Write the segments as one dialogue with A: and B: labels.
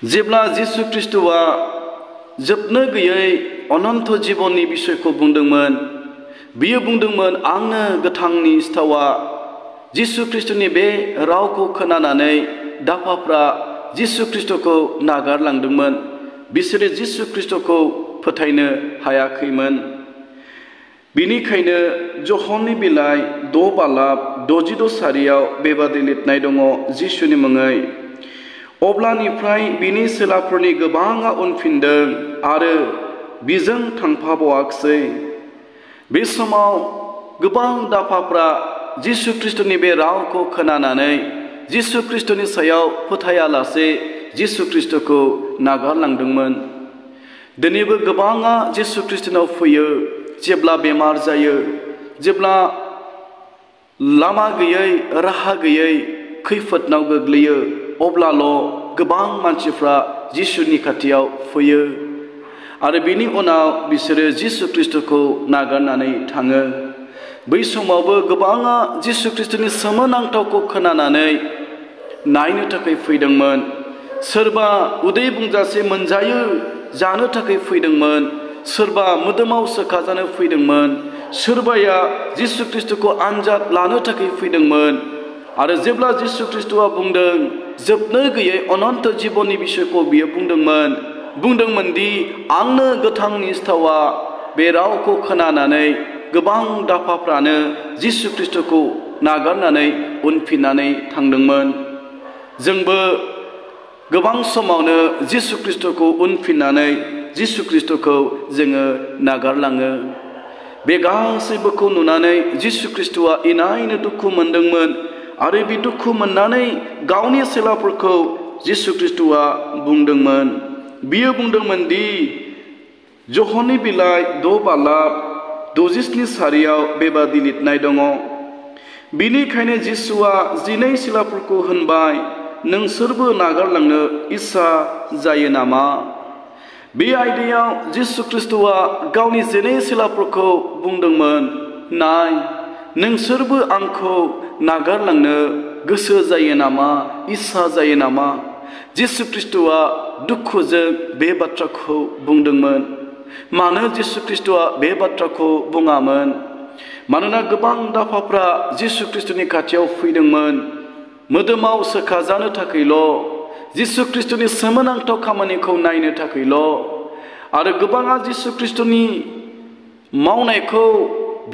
A: जेब्ला जिसु ख्रीष्टआ जोबनो गैयै अनन्त जीवननि बिषयखौ बुंदोंमोन, बियो बुंदोंमोन, आंनो गोथांनि सिथावा। जिसु ख्रीष्टनि बे रावखौ खोनानानै दाफाफ्रा जिसु ख्रीष्टखौ नागारलांदोंमोन। बिसोरो जिसु ख्रीष्टखौ फोथायनो हायाखैमोन। बिनिखायनो ज'हननि बिलाइ 6 बालाब 66 सारियाव बेबादि लिरनाय दङ जिसुनि मुङै। अब्लानिफ्राय बिनि चेलाफोरनि गोबाङा उनफिनदों आरो बिजों थांफाबावाखिसै। बे समाव गोबां दाफाफ्रा जिसु ख्रीष्टनि बे रावखौ खोनानानै जिसु ख्रीष्टनि सायाव फोथायालासे जिसु ख्रीष्टखौ नागारलांदोंमोन। दिनैबो गोबाङा जिसु ख्रीष्टनाव फैयो जेब्ला बेमार जायो, जेब्ला लामा गैयै, राहा गैयै खैफोदनाव गोग्लैयो, अब्लाल' गोबां मानसिफ्रा जिसुनि खाथियाव फैयो आरो बिनि उनाव बिसोरो जिसु ख्रीष्टखौ नागारनानै थाङो। बै समावबो गोबाङा जिसु ख्रीष्टनि सोमोनांथावखौ खोनानानै नायनो थाखाय फैदोंमोन। सोरबा उदै बुंजासे मोनजायो जानो थाखाय फैदोंमोन, सोरबा मोदोमाव सोखाजानो फैदोंमोन, सोरबाया जिसु ख्रीष्टखौ आनजाद लानो थाखाय फैदोंमोन। आरो जेब्ला जिसु ख्रीष्टआ बुंदों जोबनो गैयै अनन्त जीवननि बिषयखौ बियो बुंदोंमोन दि आंनो गोथांनि सिथावा। बे रावखौ खोनानानै गोबां दाफाफ्रानो जिसु ख्रीष्टखौ नागारनानै उनफिननानै थांदोंमोन। जोंबो गोबां समावनो जिसु ख्रीष्टखौ उनफिननानै जिसु ख्रीष्टखौ जोङो नागारलाङो। बे गासैबोखौ नुनानै जिसु ख्रीष्टआ इनायनो दुखु मोनदोंमोन आरो बे दुखु मोननानै गावनि चेलाफोरखौ जिसु ख्रीष्टआ बुंदोंमोन। बियो बुंदोंमोन दि ज'हननि बिलाइ 6 बालाब 67 सारियाव बेबादि लिरनाय दङ। बिनिखायनो जिसुआ 12 चेलाफोरखौ होनबाय, नोंसोरबो नागारलांनो इस्सा जायो नामा? बे आयदायाव जिसु ख्रीष्टआ गावनि 12 चेलाफोरखौ बुंदोंमोन, नाय, नोंसोरबो आंखौ नागारलांनो गोसो जायो नामा, इस्सा जायो नामा? जिसु ख्रीष्टआ दुखुजों बे बाथ्राखौ बुंदोंमोन। मानो जिसु ख्रीष्टआ बे बाथ्राखौ बुङामोन? मानोना गोबां दाफाफ्रा जिसु ख्रीष्टनि खाथियाव फैदोंमोन मोदोमाव सोखाजानो थाखायल', जिसु ख्रीष्टनि सोमोनांथाव खामानिखौ नायनो थाखायल'। आरो गोबाङा जिसु ख्रीष्टनि मावनायखौ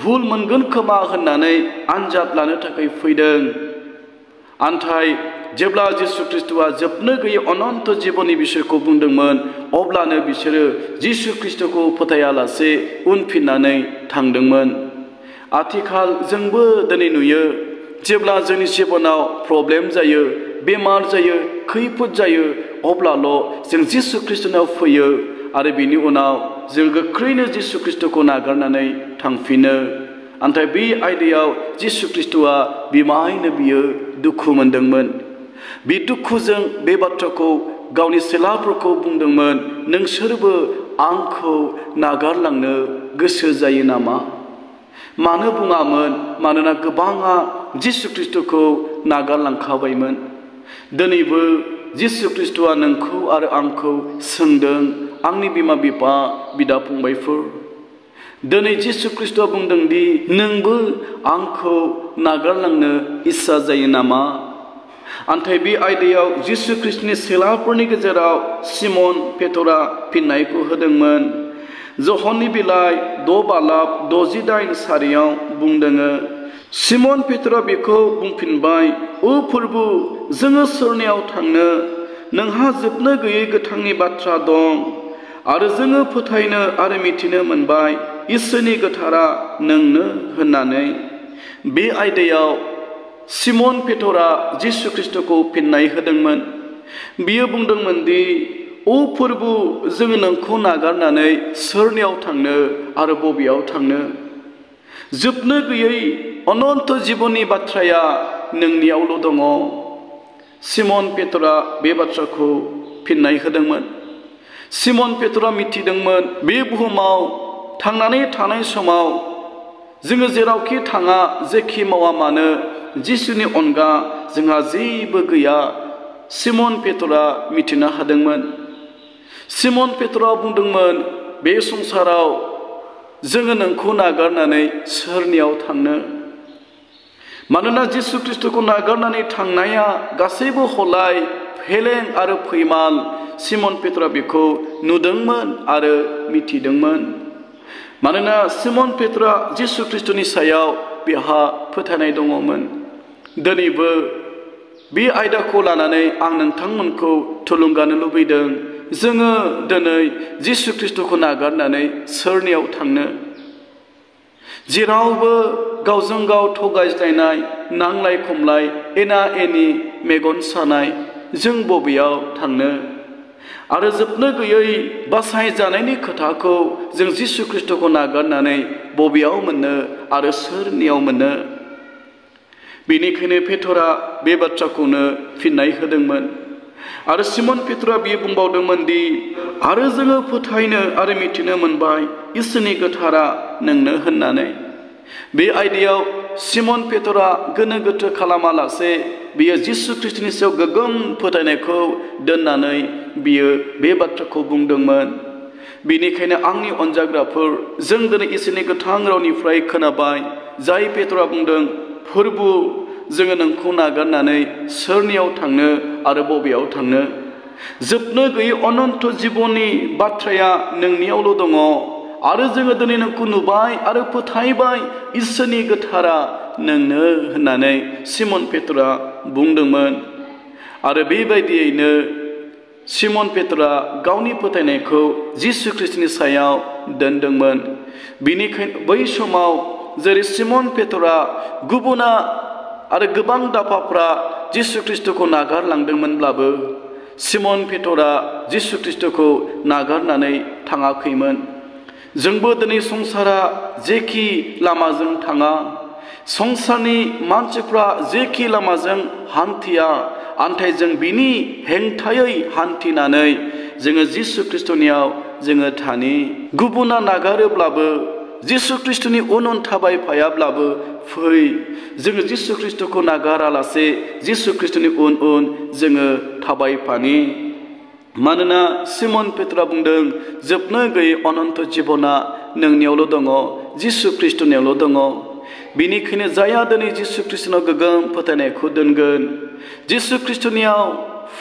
A: भुल मोनगोन खोमा होननानै आनजाद लानो थाखाय फैदों। आन्थाय जेब्ला जिसु ख्रीष्टआ जोबनो गैयै अनन्त जीवननि बिषयखौ बुंदोंमोन, अब्लानो बिसोरो जिसु ख्रीष्टखौ फोथायालासे उनफिननानै थांदोंमोन। आथिखाल जोंबो दिनै नुयो, जेब्ला जोंनि जिबनाव प्रब्लेम जायो, बेमार जायो, खैफोद जायो, अब्लाल' जों जिसु ख्रीष्टनाव फैयो आरो बिनि उनाव जों गोख्रैनो जिसु ख्रीष्टखौ नागारनानै थांफिनो। नाथाय बे आयदायाव जिसु ख्रीष्टआ बिमायनो बियो दुखु मोनदोंमोन। बे दुखुजों बे बाथ्राखौ गावनि चेलाफोरखौ बुंदोंमोन, नोंसोरबो आंखौ नागारलांनो गोसो जायो नामा? मानो बुङामोन? मानोना गोबाङा जिसु ख्रीष्टखौ नागारलांखाबायमोन। दिनैबो जिसु ख्रीष्टआ नोंखौ आरो आंखौ सोंदों, आंनि बिमा बिफा, बिदा फंबायफोर। दिनै जिसु ख्रीष्टआ बुंदों दि नोंबो आंखौ नागारलांनो इस्सा जायो नामा? नाथाय बे आयदायाव जिसु ख्रीष्टनि चेलाफोरनि गेजेराव सिमन पेटरा फिननायखौ होदोंमोन। ज'हननि बिलाइ 6 बालाब 68 सारियाव बुंदोङो, सिमन पेटरा बेखौ बुंफिनबाय, ओ प्रभु, जोङो सोरनियाव थांनो? नोंहा जोबनो गैयै गोथांनि बाथ्रा दं आरो जोङो फोथायनो आरो मिथिनो मोनबाय इसोरनि गोथारा नोंनो होननानै। बे आयदायाव सिमन पेटरा जिसु ख्रीष्टखौ फिननाय होदोंमोन। बियो बुंदोंमोन दि, ओ प्रभु, जोङो नोंखौ नागारनानै सोरनियाव थांनो आरो बबेयाव थांनो? जोबनो गैयै अनन्त जीवननि बाथ्राया नोंनियावल' दङ। सिमन पेटरा बे बाथ्राखौ फिननाय होदोंमोन। सिमन पेटरा मिथिदोंमोन, बे बुहुमाव थांनानै थानाय समाव जोङो जेरावखि थाङा, जेखि मावा मानो, जिसुनि अनगा जोंहा जेबो गैया सिमन पेटरा मिथिनो हादोंमोन। सिमन पेटरा बुंदोंमोन, बे संसाराव जोङो नोंखौ नागारनानै सोरनियाव थांनो? मानोना जिसु ख्रिस्टखौ नागारनानै थांनाया गासैबो हलाय फेलें आरो फैमाल। सिमन पेटरा बेखौ नुदोंमोन आरो मिथिदोंमोन। मानोना सिमन पेटरा जिसु ख्रिस्टनि सायाव बिहा फोथायनाय दङमोन। दिनैबो बे आयदाखौ लानानै आं नोंथांमोनखौ थुलुंगानो लुबैदों। जोङो दिनै जिसु ख्रिस्टखौ नागारनानै सोरनियाव थांनो? जेरावबो गावजों गाव थगायज्लायनाय, नांलाय खमलाय, एना एनि, मेगन सानाय, जों बबेयाव थांनो? आरो जोबनो गैयै बासायजानायनि खोथाखौ जों जिसु ख्रिस्टखौ नागारनानै बबेयाव मोननो आरो सोरनियाव मोननो? बेनिखायनो पेटरा बे बाथ्राखौनो फिननाय होदोंमोन। आरो सिमन पेटरा बियो बुंबावदोंमोन दि आरो जोङो फोथायनो आरो मिथिनो मोनबाय इसोरनि गोथारा नोंनो होननानै। बे आयदायाव सिमन पेटरा गोनो गोथो खालामालासे बियो जिसु ख्रिस्टनि सायाव गोगोम फोथायनायखौ दोननानै बियो बे बाथ्राखौ बुंदोंमोन। बेनिखायनो आंनि अनजाग्राफोर, जों दिनै इसोरनि गोथां रावनिफ्राय खोनाबाय, जाय पेटरा बुंदों, फोरबु, जोङो नोंखौ नागारनानै सोरनियाव थांनो आरो बबेयाव थांनो? जोबनो गैयै अनन्त जिबननि बाथ्राया नोंनियावल' दङ। आरो जोङो दिनै नोंखौ नुबाय आरो फोथायबाय इसोरनि गोथारा नोंनो होननानै सिमन पेटरा बुंदोंमोन। आरो बेबायदियैनो सिमन पेटरा गावनि फोथायनायखौ जिसु ख्रिस्टनि सायाव दोनदोंमोन। बेनिखायनो बै समाव जेरै सिमन पेटरा गुबुना आरो गोबां दाफाफ्रा जिसु ख्रिस्टखौ नागारलांदोंमोनब्लाबो सिमन पेटरा जिसु ख्रिस्टखौ नागारनानै थाङाखैमोन। जोंबो दिनै संसारा जेखि लामाजों थाङा, संसारनि मानसिफ्रा जेखि लामाजों हान्थिया, नाथाय जों बिनि हेंथायै हान्थिनानै जोङो जिसु ख्रिस्टनियाव जोङो थानि। गुबुना नागारोब्लाबो, जिसु ख्रिस्टनि उन उन थाबायफायाब्लाबो फै, जोङो जिसु ख्रिस्टखौ नागारालासे जिसु ख्रिस्टनि उन उन जोङो थाबायफानि। मानोना सिमन पेटरा बुंदों, जोबनो गैयै अनन्त जिबना नोंनियावल' दङ, जिसु ख्रिस्टनियावल' दङ। बेनिखायनो जायहा दिनै जिसु ख्रिस्टनाव गोगोम फोथायनायखौ दोनगोन, जिसु ख्रिस्टनियाव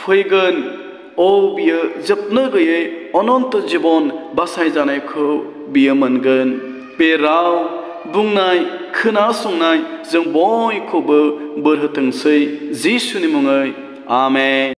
A: फैगोन, बियो जोबनो गैयै अनन्त जिबन बासायजानायखौ बियो मोनगोन। बे राव बुंनाय, खोनासंनाय जों बयखौबो बोर होथोंसै जिसुनि मुङै। आमेन।